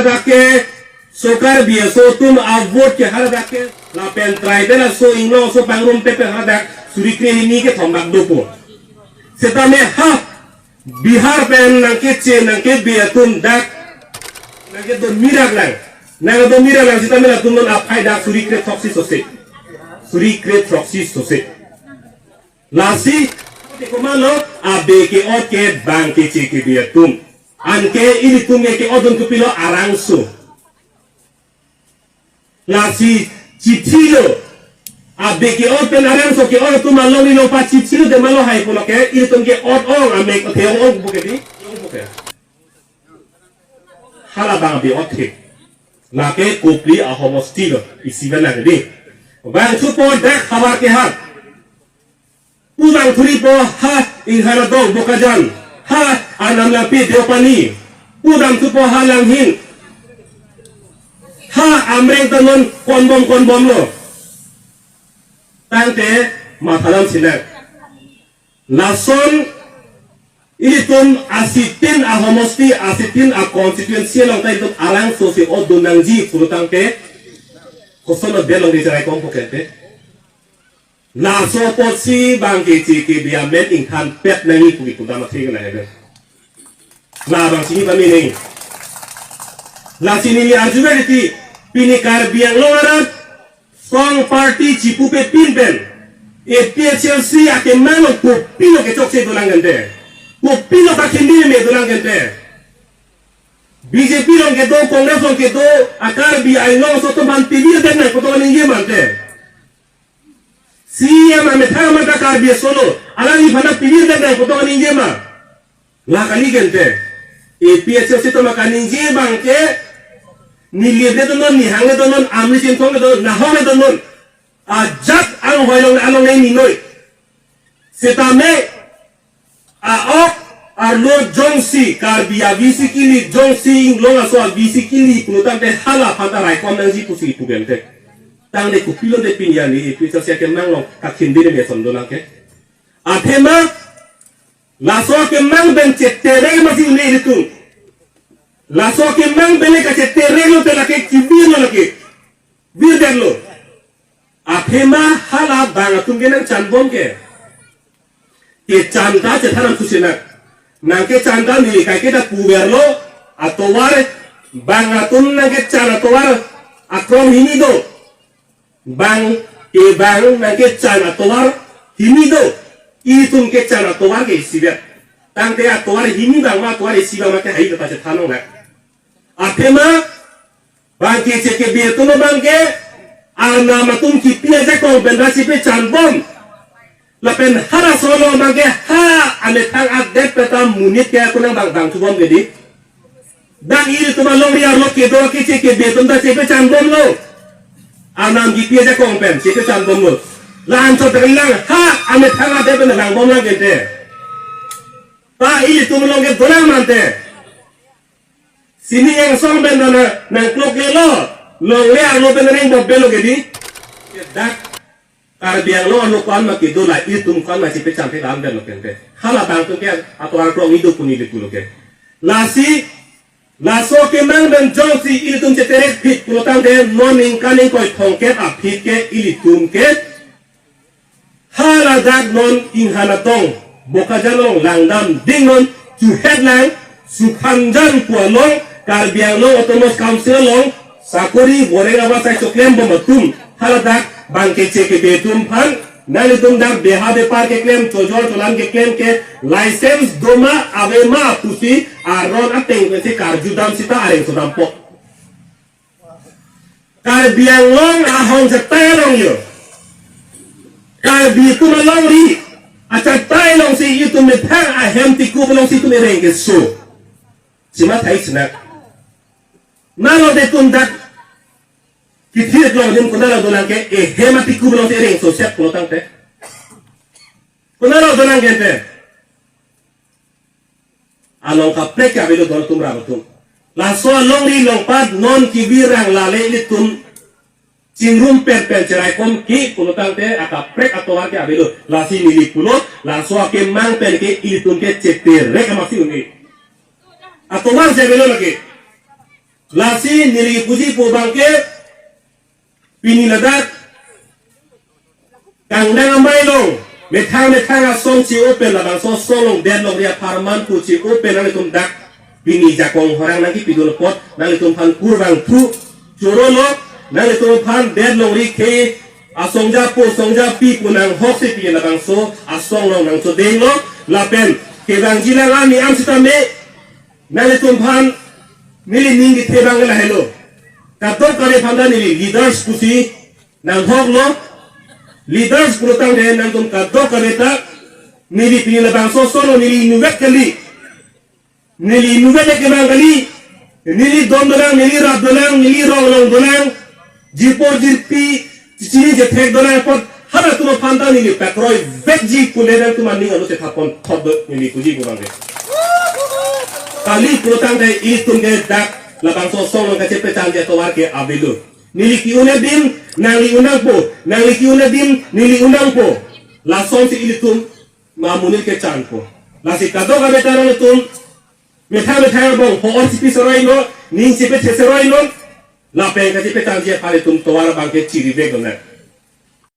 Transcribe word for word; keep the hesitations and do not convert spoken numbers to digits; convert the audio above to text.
Dak ke so Karbi aso atum avote ke haladak ke lapen tribal aso Inglong aso pangrumpet pen haladak suri kre hini kethom bak dopo. Setame ha Bihar pen nangkeche nangkebe atum dak nangkedo mirak lang. Nangdo mirak lang setame latum non aphai dak suri kre throksi sose. Suri kre throksi sose. Lasi, te komatlo, abe ke-ot ke bang keche kebe atum. Anke ilitum ke ke-otdun kopilo arangso. Lasi chithilo. Abe ke-ot pen arangso ke-ot atum along ilo pa chithilo de malo hai pulo ke ilitum ke-ot ong amek the-ong ong buke di. Ong buke. Hala bang abe-ot the. Lake Kopili ahomosti lo isi bang nang di. Bang supo dak havar ke ha. Pudam thuripo ha Inghan adong Bokajan. Ha Arnam Langpi Deopani. Pudam thupo ha Langhin. Ha Amreng ta non konbom konbomlo. Tangte mathalam sinak. Lason ilitum asitin ahomosti asitin aconstituency along ta ilitum arangso si otdun nangji pulotangte. Koson lo belong di cherai kompo kente. Laso apotsi bang keche kebe amen ingthan pet nangji pu kipu dam athe ke lahai. Labang sini kami nangji. Lasi neli arju kali ti pini Karbi Anglong arat song party chipupe pin pen A P H L C akemang along kopilo kechokche dolang kente. Kopilo kakhindi me dolang kente. B J P along kedo, Congress along kedo, a Karbi Anglong aso atum aphan pilir dek nang koto ningje mante. C E M amethang mata Karbi aso lo, alangliphan pilir dek nang koto ningje ma. La kali kente. A P H L C atum kaningje bang ke, neli le donon, nihang le donon, amri chinthong le donon, nahong le donon. Ajat anghoi along along le ninoi. Setame a-ok arlo jongsi Karbi a-V C kili, jongsi Inglong aso a-V C kili pulotangte hala aphan ta raikom nangji pusi pu kente. Tangte kopilo de pini arni A P H L C akemang along kakhindi me ason dolang ke. Athema laso akemang pen cheterek masi un-e ilitum. Laso akemang pen le kacheterek lote lake kivir lo lake. Virdetlo. Athema hala bang atum ke nangchanbom ke. Kechan ta chethan nangthu sinak. Nangkechan ta neli kaike ta puverlo atovar bang atum nangkechan atovar akrong hini do. Bang ke bang nangkechan atovar hini do. Itum kechan atovar ke isivet. Tangte atovar hini bang ma atovar isi bang ma ke hai ta chethan nang. Athema bang keche kebe atum abang ke Arnam atum kipi ajakong pen ra chepechanbom. Lapen halaso along abang ke ha amethang adet peta monit ke ako nang bang bang thubom ke di. Dak ilitum alongri arlo kedo keche kebe atum ta chepechanbomlo. Arnam kipi ajakong pen chepechanbomlo. La-an chot lang ha amethang adet pen langbom lang kente. Ta ilitum along ke dolang mante. Sining angsong pen nang nangklok lelo. Longle arlo pen reng bobbe lo ke di. Dak Karbi Anglong arlo ko-an ma kedo la itum ko-an ma chepechangthek lam pen lo kente. Hala bang atum ke atovar krong ido pu neli pulo ke. Lasi laso akemang pen jongsi ilitum cheterek phit pulotangte non ningkan ingkoi thomkep aphi ke ilitum ke haladak non Inghan adong Bokajan along langdam ding non chuhet lang Sukhanjan pu along Karbi Anglong Autonomous Council along sakori voreng abasai choklembom atum haladak bang keche kebe atum aphan nanglitum dak beha bepar keklem chojor cholan keklem ke license doma ave ma pusi aron ateng pensi karjudam sita areng sodampo. Karbi Anglong ahong chetai along yo. Karbi atum alongri achetai alongsi itum methang ahem tikup alongsi itum ereng keso. Sima thai sinak. Nalo de tum dak kithir along dim kunalo dolang ke ehem atikup alongsi ereng so sep pulotangte. Kunalo dolang kente. Along kaprek ke avelo don atum ram atum. Laso alongri longpat non kevir rang lale ilitum chingrum pen pen cheraikom ke pulotangte akaprek atovar ke avelo. Lasi neli pulo laso akemang pen ke ilitum ke cheterek amatsi un-e. Atovar si avelo lake. Lasi neli puji pu abangke pini ladak kangdang amei along methang methang asong si open labangso asong along det longri apharman pu si open nanglitum dak pini jakong horang nangkipidun apot nanglitum aphan kurvangthu choro lo. Nanglitum aphan det longri ke asong japo asong japi pu nanghok si pini labangso asong along nangchodeng lo. Lapen kevangji lang arni am sitame nanglitum aphan neli ning kethe abang lahelo. Kadokave aphan ta neli leaders pusi nanghok lo. Leaders pulotangte nangtum kadokave ta neli pini labangso asong along neli inutvet kali. Neli inutvet kevang kali. Neli don dolang, neli rap dolang, neli rong along dolang. Jirpo jirpi, chini jethek dolang apot halatum aphan ta neli pakroivekji pule nangtum aning arlo chethapon thot do neli puji pu abangke. Kali pulotangte ilitum ke dak labangso asong along kachepechanji atovar ke avelo. Neli ke-un adim, nangli un nangpo, nangli ke-un adim, neli un nangpo. Lasonsi ilitum amonit kechanpo. Lasi kadokave ta nanglitum methang methang abang ho-or chipi seroi lo, ning chipi the seroi lo. Lapen kachepechanji aphan itum tovar abangke chirivek lo na.